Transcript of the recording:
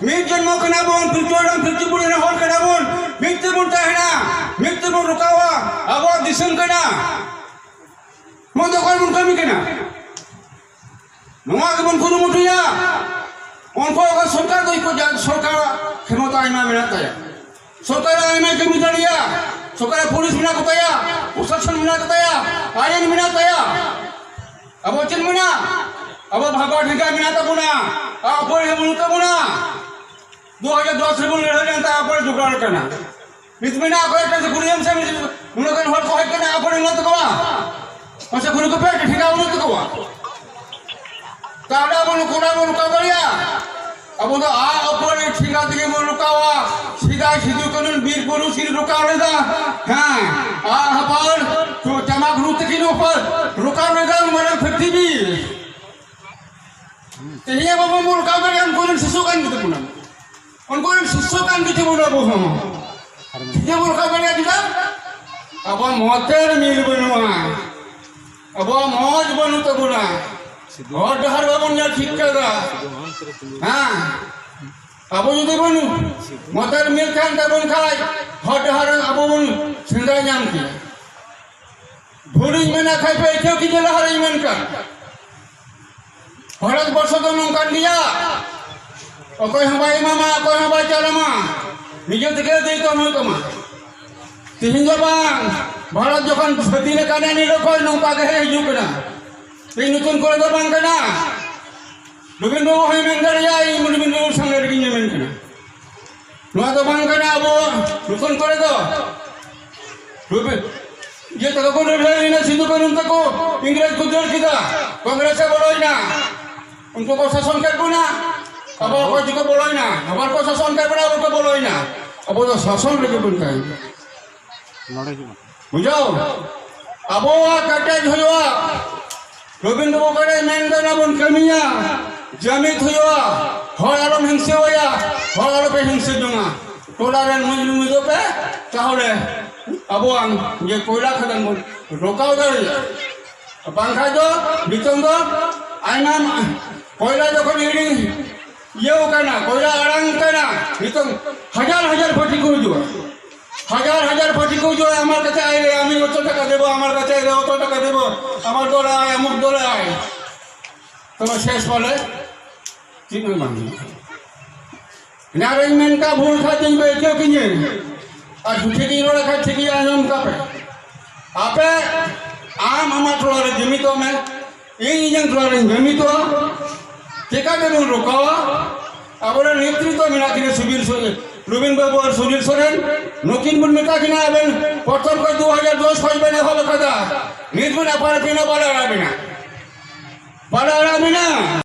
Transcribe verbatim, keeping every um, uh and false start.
ᱢᱤᱫ ᱡᱚᱱᱢᱚ ᱠᱟᱱᱟ ᱵᱚᱱ, ᱯᱤᱞᱪᱩ ᱦᱟᱲᱟᱢ ᱯᱤᱞᱪᱩ ᱵᱩᱲᱦᱤ ᱨᱮᱱ ᱦᱚᱲ ᱠᱟᱱᱟ ᱵᱚᱱ, ᱢᱤᱫ ᱛᱮᱵᱚᱱ ᱛᱟᱦᱮᱱᱟ, ᱢᱤᱫ ᱛᱮᱵᱚᱱ ᱨᱚᱠᱟᱣᱟ᱾ ᱟᱵᱚᱣᱟᱜ ᱫᱤᱥᱚᱢ ᱠᱟᱱᱟ, ᱱᱚᱣᱟ ᱫᱚ ᱚᱠᱚᱭ ᱵᱚᱱ ᱠᱟᱹᱢᱤ ᱠᱟᱱᱟ? ᱱᱚᱣᱟ ᱜᱮᱵᱚᱱ ᱠᱩᱨᱩᱢᱩᱴᱩᱭᱟ᱾ ᱩᱱᱠᱩ ᱚᱠᱟ ᱥᱚᱨᱠᱟᱨ ᱫᱚ ᱤᱠᱚ ᱡᱟ-, ᱥᱚᱨᱠᱟᱨᱟᱜ ᱠᱷᱮᱢᱚᱛᱟ ᱟᱭᱢᱟ ᱢᱮᱱᱟᱜ ᱛᱟᱭᱟ, ᱥᱚᱨᱠᱟᱨᱟᱜ ᱟᱭᱢᱟᱭ ᱠᱟᱹᱢᱤ ᱫᱟᱲᱮᱭᱟᱜᱼᱟ, ᱥᱚᱨᱠᱟᱨᱟᱜ ᱯᱩᱞᱤᱥ ᱢᱮᱱᱟᱜ ᱠᱚᱛᱟᱭᱟ, ᱯᱨᱚᱥᱟᱥᱚᱱ ᱢᱮᱱᱟᱜ ᱠᱚᱛᱟᱭᱟ, ᱟᱭᱤᱱ ᱢᱮᱱᱟᱜ ᱛᱟᱭᱟ᱾ ᱟᱵᱚ ᱪᱮᱫ ᱢᱮᱱᱟᱜ? ᱟᱵᱚ ᱵᱷᱟᱜᱟ ᱴᱷᱤᱠᱟ ᱢᱮᱱᱟᱜ ᱛᱟᱵᱚᱱᱟ, ᱟᱵᱚ ᱵᱟᱹᱱᱩᱜ ᱛᱟᱵᱚᱱᱟ᱾ ᱫᱩ ᱦᱟᱡᱟᱨ ᱫᱚᱥ ᱨᱮᱵᱚᱱ ᱞᱟᱹᱲᱦᱟᱹᱭ ᱞᱮᱱ ᱛᱟᱦᱮᱸ, ᱟᱵᱚ ᱡᱚᱜᱟᱲ ᱠᱟᱱᱟ᱾ ᱱᱤᱛ ᱢᱮᱱᱟᱜ ᱚᱠᱚᱭ ᱴᱷᱮᱱ ᱥᱮ ᱠᱩᱞᱤᱭᱮᱢ ᱥᱮ, ᱩᱱᱟᱹᱜ ᱜᱟᱱ ᱦᱚᱲ ᱠᱚ ᱦᱮᱡ ᱠᱟᱱᱟ, ᱟᱵᱚ ᱨᱮᱱ ᱢᱮᱱᱟᱜ ᱛᱟᱠᱚᱣᱟ᱾ ᱢᱟᱥᱮ ᱠᱩᱞᱤ ᱠᱚᱯᱮ, ᱴᱷᱤᱠᱟ ᱵᱟᱹᱱᱩᱜ ᱛᱟᱠᱚᱣᱟ᱾ ᱛᱟᱦᱞᱮ ᱟᱵᱚ ᱱᱩᱠᱩ ᱵᱚᱱ ᱨᱚᱠᱟᱣ ᱫᱟᱲᱮᱭᱟᱜᱼᱟ? ᱟᱵᱚ ᱫᱚ ᱟᱜ ᱚᱯᱚᱨ ᱴᱷᱤᱠᱟ ᱛᱮᱜᱮ ᱵᱚᱱ ᱨᱚᱠᱟᱣᱟ᱾ ᱥᱮᱫᱟᱭ ᱥᱤᱫᱩ ᱠᱟᱹᱱᱩ ᱵᱤᱨ ᱵᱩᱨᱩ ᱥᱤᱨ ᱨᱚᱠᱟᱣ ᱞᱮᱫᱟ᱾ ᱦᱮᱸ, ᱟᱜ ᱦᱟᱯᱟᱲ ᱪᱟᱢᱟᱠ ᱨᱩ ᱛᱟᱹᱠᱤᱱ ᱚᱯᱚᱨ ᱨᱚᱠᱟᱣ ᱞᱮᱫᱟ ᱢᱟᱨᱟᱝ ᱯᱨᱤᱛᱷᱤᱵᱤ᱾ ᱛᱮᱦᱮᱧ ᱟᱵᱚ ᱵᱟᱵᱚᱱ ᱨᱚᱠᱟᱣ ᱫᱟᱲᱮᱭᱟᱜᱼᱟ, ᱩᱱᱠᱩ ᱨᱮᱱ ᱥᱤᱥᱩ ᱠᱟᱱ ᱜᱮ ᱛᱟᱵᱚᱱᱟ᱾ ᱩᱱᱠᱩ ᱨᱮᱱ ᱥᱤᱥᱩ ᱠᱟᱱ ᱜᱮ ᱛᱟᱵᱚᱱᱟ ᱟᱵᱚ ᱦᱚᱸ᱾ ᱴᱷᱤᱠ ᱜᱮᱵᱚᱱ ᱨᱚᱠᱟᱣ ᱫᱟᱲᱮᱭᱟᱜᱼᱟ, ᱪᱮᱫᱟᱜ? ᱟᱵᱚᱣᱟᱜ ᱢᱚᱛᱮᱨ ᱢᱤᱞ ᱵᱟᱹᱱᱩᱜᱼᱟ, ᱟᱵᱚᱣᱟᱜ ᱢᱚᱡᱽ ᱵᱟᱹᱱᱩᱜ ᱛᱟᱵᱚᱱᱟ, ᱦᱚᱨ ᱰᱟᱦᱟᱨ ᱵᱟᱵᱚᱱ ᱧᱮᱞ ᱴᱷᱤᱠ ᱠᱟᱫᱟ᱾ ᱦᱮᱸ, ᱟᱵᱚ ᱡᱩᱫᱤ ᱵᱚᱱ ᱢᱚᱛᱮᱨ ᱢᱤᱞ ᱠᱟᱱ ᱛᱟᱵᱚᱱ ᱠᱷᱟᱡ, ᱦᱚᱨ ᱰᱟᱦᱟᱨ ᱟᱵᱚ ᱵᱚᱱ ᱥᱮᱸᱫᱽᱨᱟ ᱧᱟᱢ ᱠᱮᱭᱟ᱾ ᱵᱷᱩᱞᱤᱧ ᱢᱮᱱᱟ ᱠᱷᱟᱡ ᱯᱮ ᱟᱹᱭᱠᱟᱹᱣ ᱠᱮᱫᱟ, ᱞᱟᱦᱟ ᱨᱮᱧ ᱢᱮᱱ ᱠᱟᱜ᱾ ᱵᱷᱟᱨᱚᱛ ᱵᱚᱨᱥᱚ ᱫᱚ ᱱᱚᱝᱠᱟᱱ ᱜᱮᱭᱟ, ᱚᱠᱚᱭ ᱦᱚᱸ ᱵᱟᱭ ᱮᱢᱟᱢᱟ, ᱚᱠᱚᱭ ᱦᱚᱸ ᱵᱟᱭ ᱪᱟᱞᱟᱢᱟ, ᱱᱤᱡᱮ ᱛᱮᱜᱮ ᱫᱟᱹᱭᱤᱛᱛᱚ ᱦᱩᱭᱩᱜ ᱛᱟᱢᱟ᱾ ᱛᱮᱦᱮᱧ ᱫᱚ ᱵᱟᱝ, ᱵᱷᱟᱨᱚᱛ ᱡᱚᱠᱷᱚᱱ ᱥᱟᱹᱫᱷᱤᱱ ᱟᱠᱟᱱᱟ, ᱱᱤᱭᱟᱹ ᱠᱷᱚᱱ ᱱᱚᱝᱠᱟ ᱜᱮ ᱦᱮᱡ ᱦᱤᱡᱩᱜ ᱠᱟᱱᱟ᱾ ᱤᱧ ᱱᱩᱛᱩᱱ ᱠᱚᱨᱮ ᱫᱚ ᱵᱟᱝ ᱠᱟᱱᱟ᱾ ᱨᱚᱵᱤᱱ ᱵᱟᱵᱩ ᱦᱚᱸᱭ ᱢᱮᱱ ᱫᱟᱲᱮᱭᱟᱜᱼᱟ, ᱤᱧ ᱨᱚᱵᱤᱱ ᱵᱟᱵᱩ ᱥᱟᱢᱱᱮ ᱨᱮᱜᱮᱧ ᱢᱮᱱ ᱠᱟᱱᱟ᱾ ᱱᱚᱣᱟ ᱫᱚ ᱵᱟᱝ ᱠᱟᱱᱟ ᱟᱵᱚ ᱱᱩᱛᱩᱱ ᱠᱚᱨᱮ ᱫᱚ᱾ ᱨᱚᱵᱤ-, ᱤᱭᱟᱹ ᱛᱟᱠᱚ ᱠᱚ ᱞᱟᱹᱲᱦᱟᱹᱭ ᱞᱮᱱᱟ, ᱥᱤᱫᱩ ᱠᱟᱹᱱᱦᱩ ᱛᱟᱠᱚ, ᱤᱝᱨᱮᱡᱽ ᱠᱚ ᱫᱟᱹᱲ ᱠᱮᱫᱟ, ᱠᱚᱝᱜᱨᱮᱥ ᱮ ᱵᱚᱞᱚᱭᱮᱱᱟ, ᱩᱱᱠᱩ ᱠᱚ ᱥᱟᱥᱚᱱ ᱠᱮᱫ ᱵᱚᱱᱟ, ᱟᱵᱚ ᱚᱠᱚᱭ ᱪᱚᱠᱚ ᱵᱚᱞᱚᱭᱮᱱᱟ, ᱟᱵᱟᱨ ᱠᱚ ᱥᱟᱥᱚᱱ ᱠᱮᱫ ᱵᱚᱱᱟ, ᱟᱵᱚ ᱠᱚ ᱵᱚᱞᱚᱭᱮᱱᱟ᱾ ᱟᱵᱚ ᱫᱚ ᱥᱟᱥᱚᱱ ᱨᱮᱜᱮ ᱵᱚᱱ ᱛᱟᱦᱮᱸᱱᱟ᱾ ᱱᱚᱰᱮ ᱦᱤᱡᱩᱜ ᱢᱮ᱾ ᱵᱩᱡᱷᱟᱹᱣ? ᱟᱵᱚᱣᱟᱜ ᱠᱮᱴᱮᱡ ᱦᱩᱭᱩᱜᱼᱟ᱾ ᱨᱚᱵᱤᱱᱫᱨᱚ ᱵᱟᱵᱩ ᱚᱠᱟᱨᱮ ᱢᱮᱱ ᱫᱟ, ᱚᱱᱟ ᱵᱚᱱ ᱠᱟᱹᱢᱤᱭᱟ, ᱡᱟᱹᱢᱤᱫ ᱦᱩᱭᱩᱜᱼᱟ, ᱦᱚᱲ ᱟᱞᱚᱢ ᱦᱤᱝᱥᱟᱹᱣᱟᱭᱟ, ᱦᱚᱲ ᱟᱞᱚᱯᱮ ᱦᱤᱝᱥᱟᱹ ᱡᱚᱝᱟ, ᱴᱚᱞᱟ ᱨᱮᱱ ᱢᱤᱫ ᱢᱤᱫᱚᱜ ᱯᱮ, ᱛᱟᱦᱚᱞᱮ ᱟᱵᱚᱣᱟᱜ ᱡᱮ ᱠᱚᱭᱞᱟ ᱠᱷᱟᱫᱟᱱ ᱵᱚᱱ ᱨᱚᱠᱟᱣ ᱫᱟᱲᱮᱭᱟᱜᱼᱟ᱾ ᱵᱟᱝᱠᱷᱟᱡ ᱫᱚ ᱱᱤᱛᱚᱝ ᱫᱚ ᱟᱭᱢᱟ ᱠᱚᱭᱞᱟ ᱡᱚᱠᱷᱚᱱ ᱦᱤᱲᱤᱧ ᱤᱭᱟᱹ ᱠᱟᱱᱟ, ᱠᱚᱭᱞᱟ ᱟᱲᱟᱝ ᱠᱟᱱᱟ᱾ ᱱᱤᱛᱚᱝ ᱦᱟᱡᱟᱨ ᱦᱟᱡᱟᱨ ᱯᱟᱹᱴᱤ ᱠᱚ ᱦᱤᱡᱩᱜᱼᱟ, ᱦᱟᱡᱟᱨ ᱦᱟᱡᱟᱨ ᱯᱟᱹᱴᱤ ᱠᱚ ᱦᱤᱡᱩᱜᱼᱟ᱾ ᱟᱢᱟᱨ ᱠᱟᱪᱷᱮ ᱟᱭ ᱨᱮ, ᱟᱢᱤ ᱚᱛᱚ ᱴᱟᱠᱟ ᱫᱮᱵᱚ, ᱟᱢᱟᱨ ᱠᱟᱪᱷᱮ ᱟᱭ ᱨᱮ ᱚᱛᱚ ᱴᱟᱠᱟ ᱫᱮᱵᱚ, ᱟᱢᱟᱨ ᱫᱚᱞ ᱟᱭ, ᱟᱢᱩᱠ ᱫᱚᱞ ᱟᱭ᱾ ᱛᱚᱵᱮ ᱥᱮᱥ ᱯᱟᱞᱮ ᱪᱮᱫ ᱦᱚᱸ ᱵᱟᱝ ᱦᱩᱭᱩᱜᱼᱟ᱾ ᱚᱱᱟ ᱨᱮᱧ ᱢᱮᱱ ᱠᱟᱜ, ᱵᱷᱩᱞ ᱠᱷᱟᱡ ᱫᱚᱧ ᱵᱟᱹᱭᱠᱟᱹᱣ ᱠᱤᱧᱟᱹ᱾ ᱟᱨ ᱴᱷᱤᱠ ᱤᱧ ᱨᱚᱲ ᱠᱷᱟᱡ ᱴᱷᱤᱠ ᱤᱧ ᱟᱸᱡᱚᱢ ᱛᱟᱯᱮ᱾ ᱟᱯᱮ, ᱟᱢ ᱟᱢᱟᱜ ᱴᱚᱞᱟ ᱨᱮ ᱡᱩᱢᱤᱫᱚᱜ ᱢᱮ, ᱤᱧ ᱤᱧᱟᱹᱝ ᱴᱚᱞᱟ ᱨᱮᱧ ᱡᱩᱢᱤᱫᱚᱜᱼᱟ᱾ ᱪᱮᱠᱟ ᱛᱮᱵᱚᱱ ᱨᱚᱠᱟᱣᱟ? ᱟᱵᱚᱨᱮᱱ ᱱᱮᱛᱨᱤᱛᱵ ᱢᱮᱱᱟᱜ ᱠᱤᱱᱟ, ᱥᱩᱵᱤᱨ ᱥᱚᱨᱮᱱ, ᱨᱚᱵᱤᱱ ᱵᱟᱹᱵᱩ ᱟᱨ ᱥᱩᱱᱤᱞ ᱥᱚᱨᱮᱱ᱾ ᱱᱩᱠᱤᱱ ᱵᱚᱱ ᱢᱮᱛᱟ ᱠᱤᱱᱟ, ᱟᱵᱮᱱ ᱯᱨᱚᱛᱷᱚᱢ ᱠᱷᱚᱱ ᱫᱩ ᱦᱟᱡᱟᱨ ᱫᱚᱥ ᱠᱷᱚᱱ ᱵᱮᱱ ᱮᱦᱚᱵ ᱟᱠᱟᱫᱟ, ᱱᱤᱛ ᱵᱚᱱ ᱟᱯᱟᱱ ᱟᱹᱯᱤᱱ ᱵᱟᱞᱮ ᱟᱲᱟᱜ ᱵᱮᱱᱟ, ᱵᱟᱞᱮ ᱟᱲᱟᱜ ᱵᱮᱱᱟ᱾